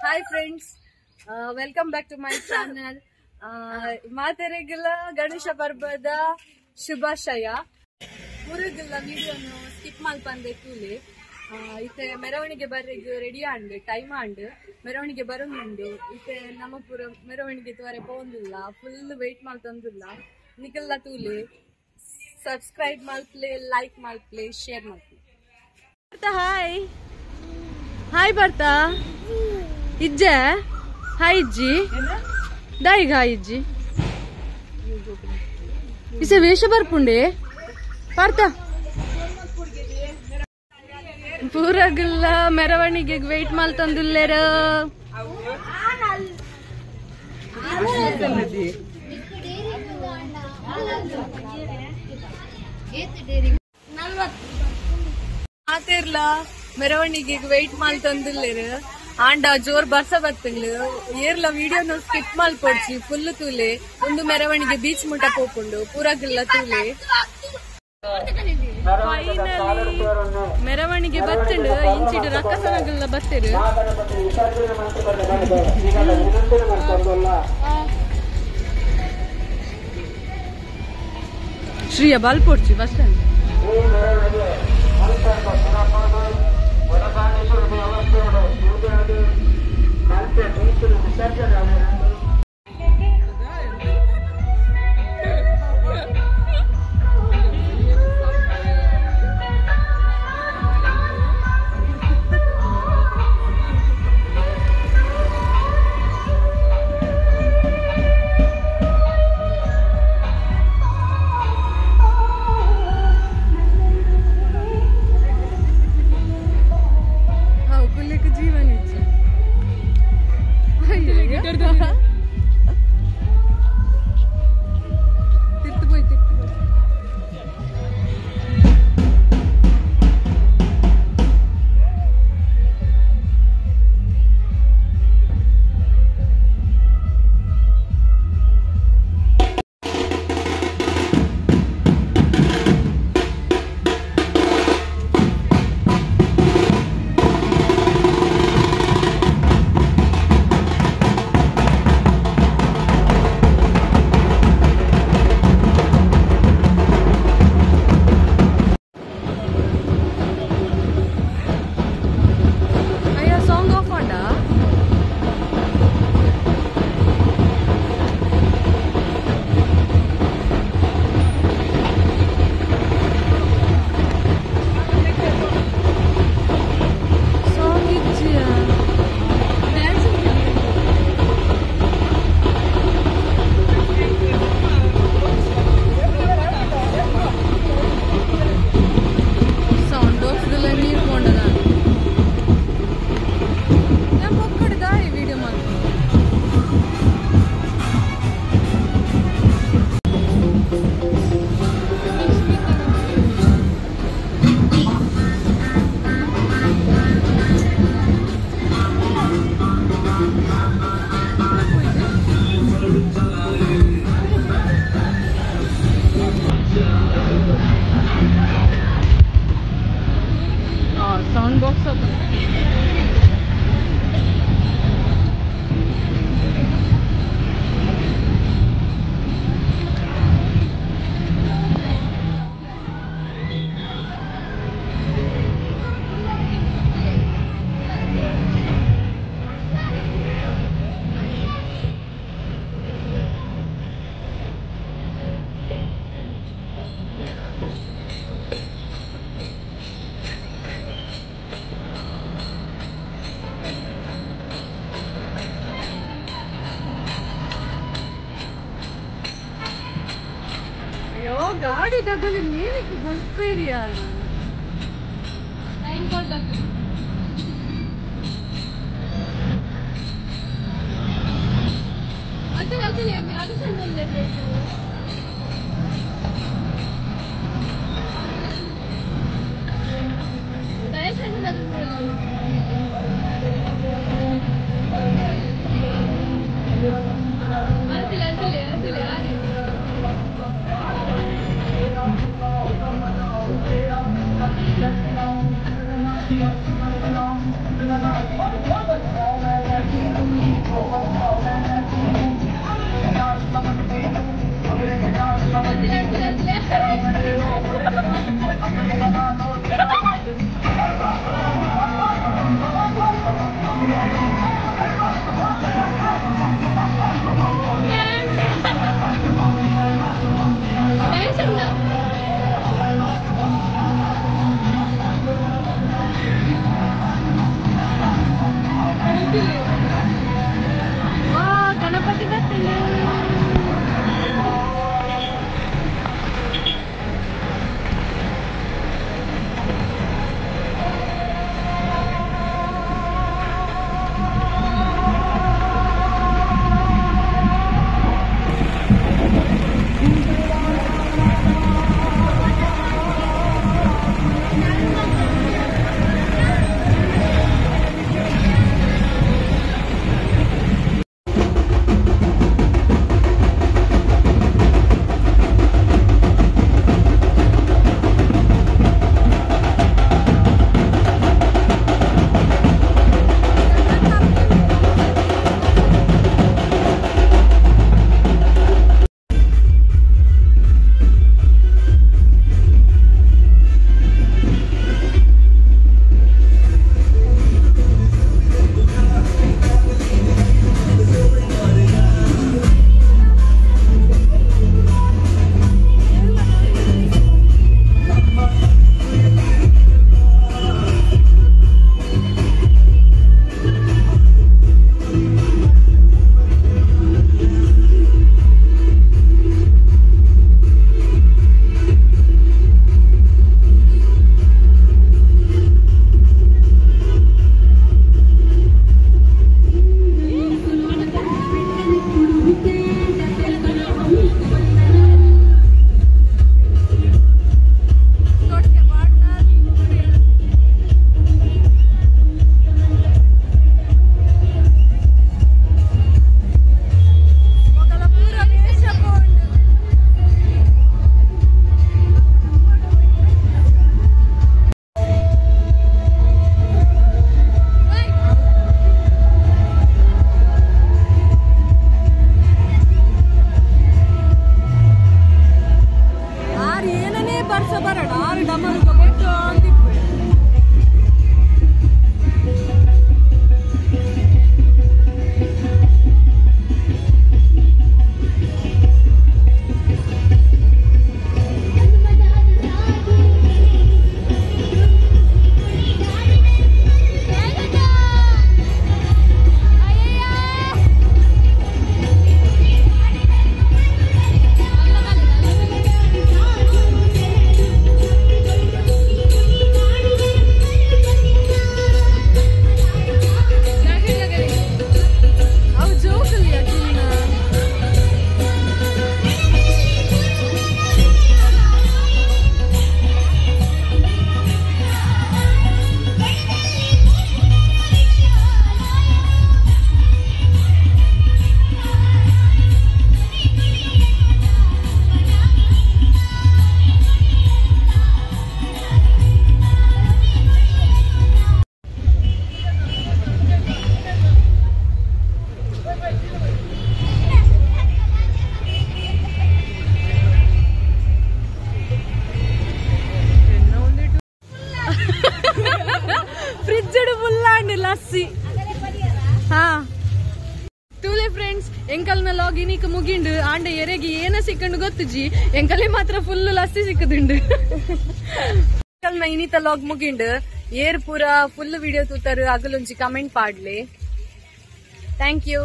Hi friends, welcome back to my channel. ಮಾತೆರೆಗ್ಲ Ganesha ಪರ್ಬದ ಶುಭಾಶಯ. ಊರುಗುಲ್ಲ ವಿಡಿಯೋನು skip ಮಲ್ಪಂದೆ ತೂಲೆ. ಇತ್ತೆ ಮೆರವಣಿಗೆ ಬರ್ರೆಗ್ ರೆಡಿ ಆಂಡ್, ಟೈಮ್ ಆಂಡ್, ಮೆರವಣಿಗೆ ಬರೋದುಂಡು. ಇತ್ತೆ ನಮ್ಮ ಪೂರ ಮೆರವಣಿಗೆ ತೋರೆ ಪೋಂದಿಲ್ಲ, ಫುಲ್ ವೇಟ್ ಮಲ್ತೊಂದಿಲ್ಲ. ನಿಕಲ್ಲ ತೂಲೆ, ಸಬ್ಸ್ಕ್ರೈಬ್ ಮಲ್ಪ್ಲೆ, ಲೈಕ್ ಮಲ್ಪ್ಲೆ, ಶೇರ್ ಮಲ್ಪ್ಲೆ. ಹಾಯ್ ಹಾಯ್ ಬರ್ತಾ ಇಜ್ಜೆ, ಹಾಯ್ ಇಜ್ಜಿ, ದಾಯಿಗ ಹಾಯ್ ಇಜ್ಜಿ. ಇಸೆ ವೇಷ ಬರ್ಪುಂಡೆ ಪಾರ್ತ ಪೂರಗುಲ್ಲ ಮೆರವಣಿಗೆ ವೇಟ್ ಮಲ್ತೊಂದುಲ್ಲೆರ. ಆತಿರ್ಲ ಮೆರವಣಿಗೆ ವೇಟ್ ಮಲ್ತೊಂದುಲ್ಲೆರ್. ಆಂಡ ಜೋರ್ ಬರ್ಸ ಬತ್ತಂಗ್ಲು ಏರ್ಲ ವಿಡಿಯೋನು ಸ್ಕಿಪ್ ಮಲ್ಪೊಡ್ಚಿ, ಫುಲ್ ತೂಲೆ. ಒಂದು ಮೆರವಣಿಗೆ ಬೀಚ್ ಮುಟ್ಟ ಪೋಪುಂಡು, ಪೂರಗುಲ್ಲ ತೂಲೆ. ಫೈನಲಿ ಮೆರವಣಿಗೆ ಬತ್ತಂಡು, ಇಂಚಿಡು ರಕ್ಕಸನಗುಲ್ಲ ಬತ್ತೆರು. ಶ್ರೀಯ ಬಲ್ಪೊಡ್ಚಿ bus stand. Sound box open. ಗಾಡಿ ತಗಲಿ ನೀನಕ್ಕೆ ಬರ್ತೀರಿಯ ಜೋಕುಲು ವಾ ಗಣಪತಿ ಬರ್ತೀನಿ ಲಸ್ಸಿ ಹಾ ತೂಲೆ ಫ್ರೆಂಡ್ಸ್ ಎಂಕಲ್ನ ಲಾಗ್ ಇನಿಕ್ ಮುಗಿಂಡು ಆಂಡ ಎರೆಗೆ ಏನ ಸಿಕ್ಕಂಡು ಗೊತ್ತುಜಿ ಎಂಕಲೆ ಮಾತ್ರ ಫುಲ್ ಲಸ್ಸಿ ಸಿಕ್ಕದುಂಡು ಎಂಕಲ್ನ ಇನಿತ ಲಾಗ್ ಮುಗಿಂಡು ಏರ್ ಪೂರ ಫುಲ್ ವಿಡಿಯೋ ತೂತಾರು ಅಗಲೊಂಜಿ ಕಮೆಂಟ್ ಪಾಡ್ಲೆ thank you.